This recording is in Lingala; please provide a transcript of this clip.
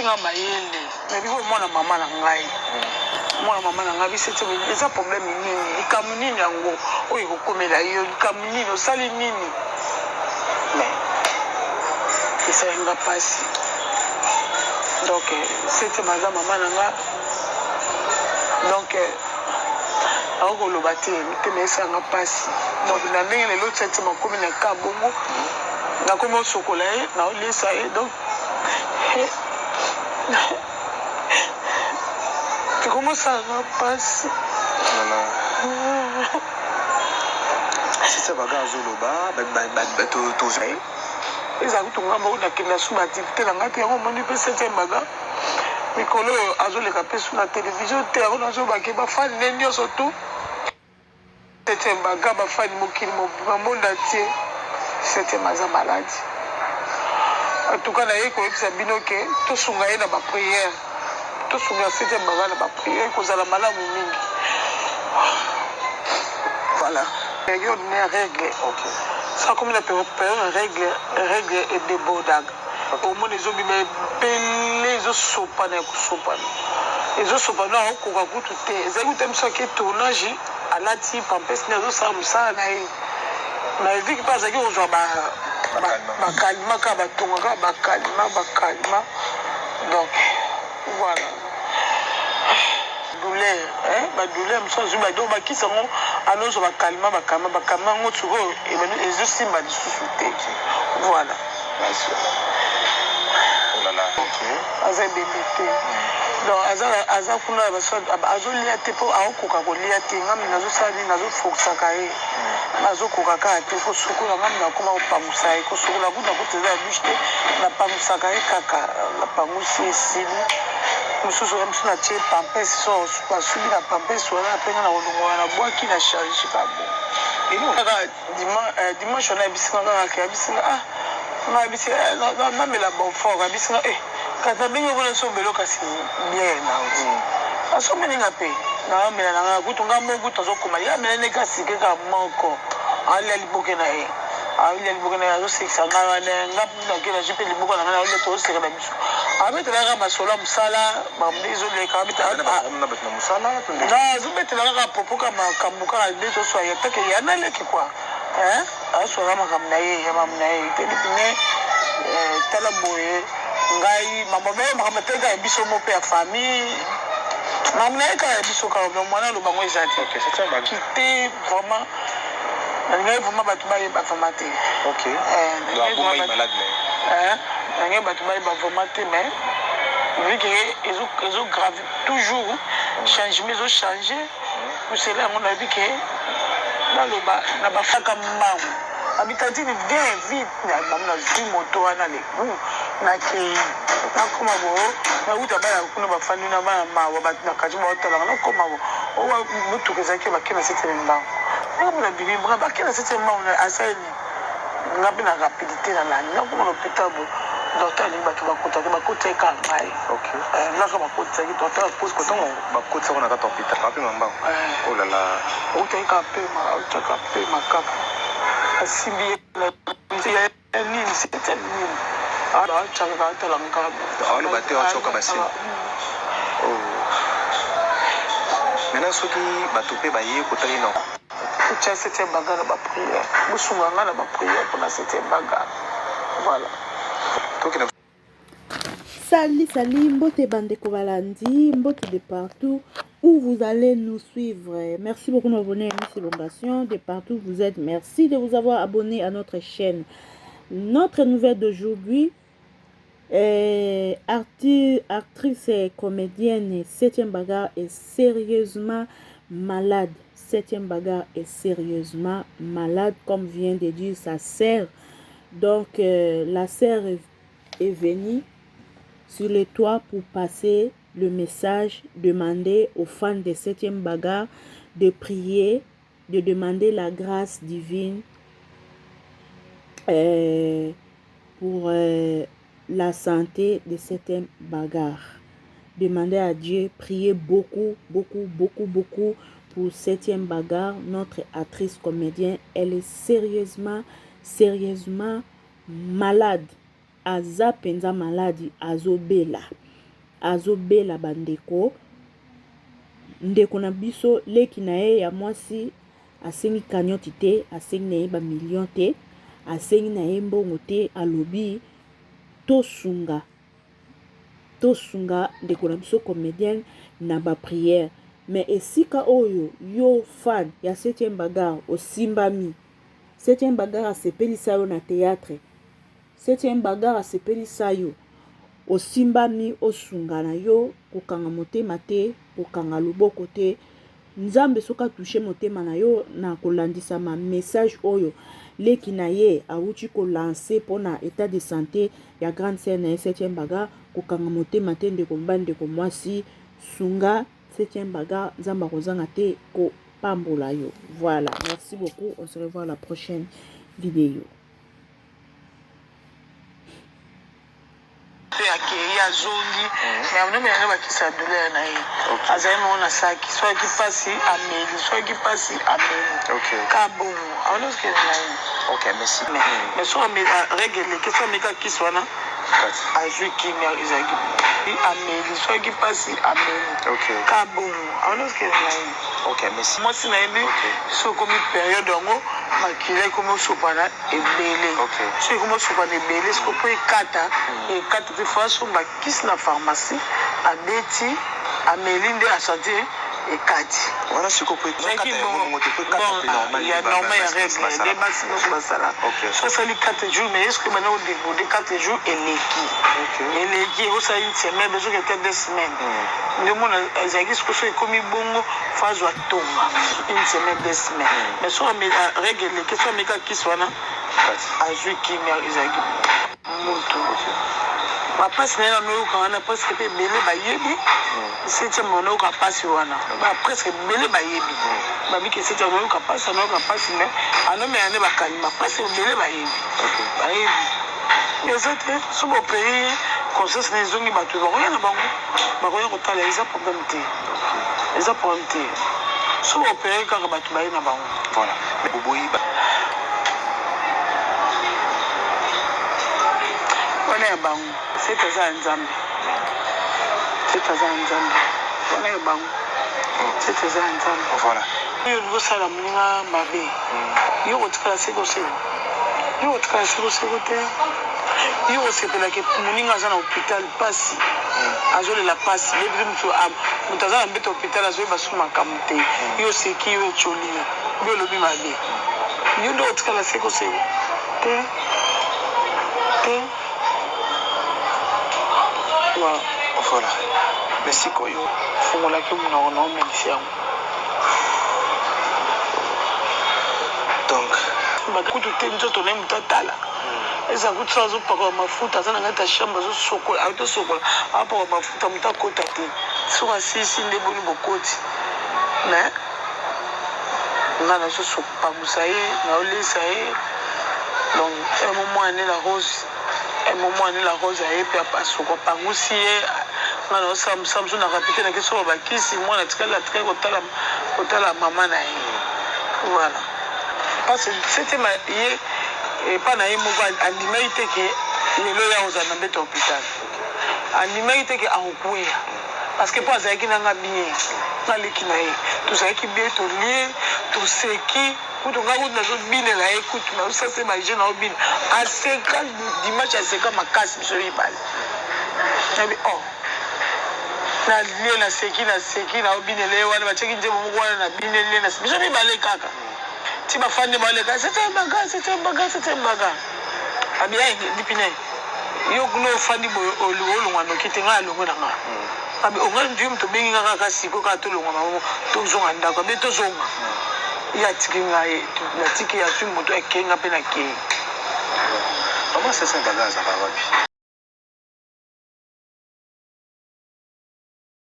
Apesi nga mayele, nayebi ko mwana mama na ngai, mwana mama na ngai bisete, eza problème nini, likambo nini yango oyo ekokomela yo, likambo nini osali nini? Mais esali nga mpasi. Donc septième aza mama na nga, donc akoki koloba te, motema esala nga mpasi. Donc na ndenge lelo septième akomi na ka bongo, nakomi osokola ye, naolesa ye, donc ekomosala nga mpasi. Sisa baga azoloba tozwi ezala kutu nga moko nakenda su baaktivité na ngai te. Yango omoni mpe septième baga mikolo oyo azoleka mpe su na televizio te. Yango nazobake bafani ne nyonso tu septième baga, bafani mokili mobimba, monde entier, septième aza maladi. En tout cas, naye koyebisa bino ke tosunga ye na baprière, tosunga septième baga na baprière, kozala malamu mingi. Voilà, période ne règle ça komi na période règle, règle edébordaka, omona ezobima ebele, ezosopana ya kosopana, ezosopana, akokoka kutu te. Ezali kuta biso ake tournage, alati pampers nde azosala mosala na ye. Na eviki mpe azalaki kozwa bakalima kaka, batonga kaka bakalima, bakalima. Donc voilà, douleur, badouleur mosusu azwi, donc bakisi yango anozwa, bakalima, bakalima, bakalima yango, sikoyo ezosimba lisusu te. Voilà, aza ebembe te. Donc aza kuna, azolia te mpo aokoka kolia te. Ngami nazosala nini? Nazofokisaka ye, nazokoka kaka te kosukola. Ngami nakoma kopangusa ye, kosukola kuna kuta eza ya douche te, napangusaka ye kaka, napangusi, esili. Mosusu ya mosusu natie pampers, so basubi na pampers wana, apenga na kolongola, nabwaki na charge kabo kaka. Dimanche wana ayebisinga kaka ke ayebisinga, ah, nga ayebisi namela Bonfort, ayebisinga eh kasi nabengi okona sombelo, kasi bière na oti asombeli nga mpe naamela na nga kutu, nga moko kutu azokoma ye amela nde kasi kaka moko, alia liboke na ye, alia liboke na ye, azosekisa ngai wana. Nga nake nazwi mpe liboko na ngai, naolia, tozoseka na biso, abetelaka masolo ya mosala, makambo ezoleka, azobetela kaka popo kaka makambo kaka nde tozoswa ya take ya naleki kua, azoswaka makambo na ye ya makambo na ye telipine. Tala boye, ngai makambo makambo atali kaka ya biso mo mpe ya famille, makambo na ye kaka ya biso kaka. Mwana aloba ngo eza te kite. Vraiment nalingaki vraiment bato bayeba vraiment te. Nalingaki bato bayeba vraiment te, mais vu que ezograve toujours, changement ezochange kusela yango, nayebi ke naloba na bafaka mbangu abitantini bien vite. Bango nazwi moto wana lebu, nakei, nakoma bo nauta bana kuna bafandi na bana mawa, bato na kati baotalaka. Nakoma bo owa motuka ezalaki, bake na septième mbangu, nakomona bimi mbra, bake na septième mbangu, asali nga mpe na rapidité nalandi, nakoma na hôpital bo docteur alingi bato bakotaki, bakotaki kaka ngai ngaka, bakotisaki docteur. Bakotisako na kati ya hôpital bapema mbangu? Oh là là. Outaki kaka pema, outaka pema kaka, asimbi ye nini, septième nini, atyaka atalanga. Aloba te, atyoka basime. Maintenant soki bato mpe baye kotali na Otya septième baga na baprière, bosunga nga na baprière mpona septième baga. Voilà. Tokende. Salut, salut, Mbote Bandeko Balandi, Mbote de partout où vous allez nous suivre. Merci beaucoup de nous abonner à Miss Elongation. De partout où vous êtes, merci de vous avoir abonné à notre chaîne. Notre nouvelle d'aujourd'hui, actrice et comédienne 7e bagarre est sérieusement malade. 7e bagarre est sérieusement malade, comme vient de dire sa sœur. Donc, la sœur est venue sur le toit pour passer le message, demander aux fans de 7e bagarre de prier, de demander la grâce divine pour la santé de 7e bagarre. Demander à Dieu, prier beaucoup, beaucoup, beaucoup, beaucoup pour 7e bagarre. Notre actrice comédienne, elle est sérieusement, sérieusement malade. Aza penza malade, azobela. azobela bandeko. Ndeko na biso leki na ye ya mwasi asengi cagnotte te, asengi na ye ba millions te, asengi na ye mbongo te, alobi tosunga tosunga ndeko na biso comedienne na ba prière. Mais esika oyo yo fan ya 7e bagarre osimbami, 7e bagarre asepelisa yo na théâtre, 7e bagarre asepelisa yo, osimbami osunga na yo, kokanga motema te, kokanga loboko te. Nzambe soki atouche motema na yo na kolandisama message oyo leki na ye awuti kolancer mpona état de santé ya grande sœur na ye 7e bagarre, kokanga motema te ndeko mobali, ndeko mwasi, sunga 7e bagarre, Nzambe akozanga te kopambola yo. Voilà, merci beaucoup, on se revoit à la prochaine vidéo. Mpe akei azongi, mais amemi yango bakisa ya douleur na ye. Azali nango na saki, soki mpasi ameli, soki mpasi ameli ka bongo aonokende na ye. Mais soki règle eleki, soki ameki akisi wana azwi kimia, ezalaki ameli, soki mpasi ameli ka bongo aonokende na ye. Mwasi na ye nde soki ekomi periode yango makila ekomi osopana ebele, soki ekomi osopana ebele siko mpo ekata ekata te, fo asomba kisi na pharmacie, abeti ameli nde asentir ekati. Wana sikoyo po ekata yango bongo te, po ekata pe normal ya normal ya règle nde basi nyonso basala. So osali 4 jours, mais est-ce que banda kodéborde 4 jours eleki eleki, osala une semaine, besoki ata 2 semaines nde omona ezalaki. Siko so ekomi bongo, fo azwa tonga une semaine, 2 semaines, mais so règle eleki, so ameka kisi wana azwi kimia, ezalaki moto bapasi na ye nanoyoka wana presque mpe ebele bayebi septième banayoka mpasi wana, presque ebele bayebi babiki septième anayoka mpasi, anayoka mpasi, mais anomela nde bakalima, presque ebele bayebi bayebi eza te. So bopeye conscience na ezongi, bato bakoya na bango, bakoya kotala, eza problème te, eza problème te. So baopere kaka, bato baye na bango. Voilà, boboyi. Wana ya bango sete aza ya Nzambe, sete aza ya Nzambe, wana ya bango sete aza ya Nzambe. Voilà. Oyo olingi osala moninga mabe, yo kotikala sekoseko, yo kotikala sekoseko te. Yo kosepelaki moninga aza na hôpital mpasi, azolela mpasi, yebi moto aza na mbeto hôpital, azoyeba su makambo te, yo oseki, yo etioli ye, yo olobi mabe, yo nde otikala sekoseko te te. Voilà, mais sikoyo fungolaki monoko na omelisi yango. Donc kutu te, nzoto na ye moto atala eza kutu so azopakola mafuta, aza na kati ya chambre, azosokola, atosokola, apakola mafuta, moto akota te. Soki asisi nde boni bokoti, mais nga nazopangusa ye, naolesa ye. Donc emo mwana la rose, emo mwana la rose aye mpe asoko apangusi ye, nga naosala mosala mosusu na rapide, nake soka bakisi, mwana atikali atikali kotala kotala mama na ye. Voilà, parce que septième ye epa na ye moko andimaki te ke lelo ya ozala na mbeto ya hôpital, andimaki te ke akokweya, parce que mpo azalaki nanga bien, naleki na ye, tozalaki bien, tolie, toseki, kutu nga kutu nazobinela ye, kutu nazosase baje, naobina, aseka dimanche, aseka makasi, biso mibale nabi oh nalie, naseki, naseki, naobinela ye wana, batiaki nzembo moko wana, nabineli ye, biso mibale kaka ti bafandi baleka septième bagarre, septième bagarre, septième bagarre, abi dipine yo kuna ofandi boye, olongwa noki te, ngai alongwe na nga, abi ongai ndu moto obengi nga kaka sikoyo, kaka tolongwa bango, tozonga ndako, abe tozonga, ye atiki ngai, natiki, azwi moto akei, nga mpe nakei. Mama, septième bagarre azalaka wapi?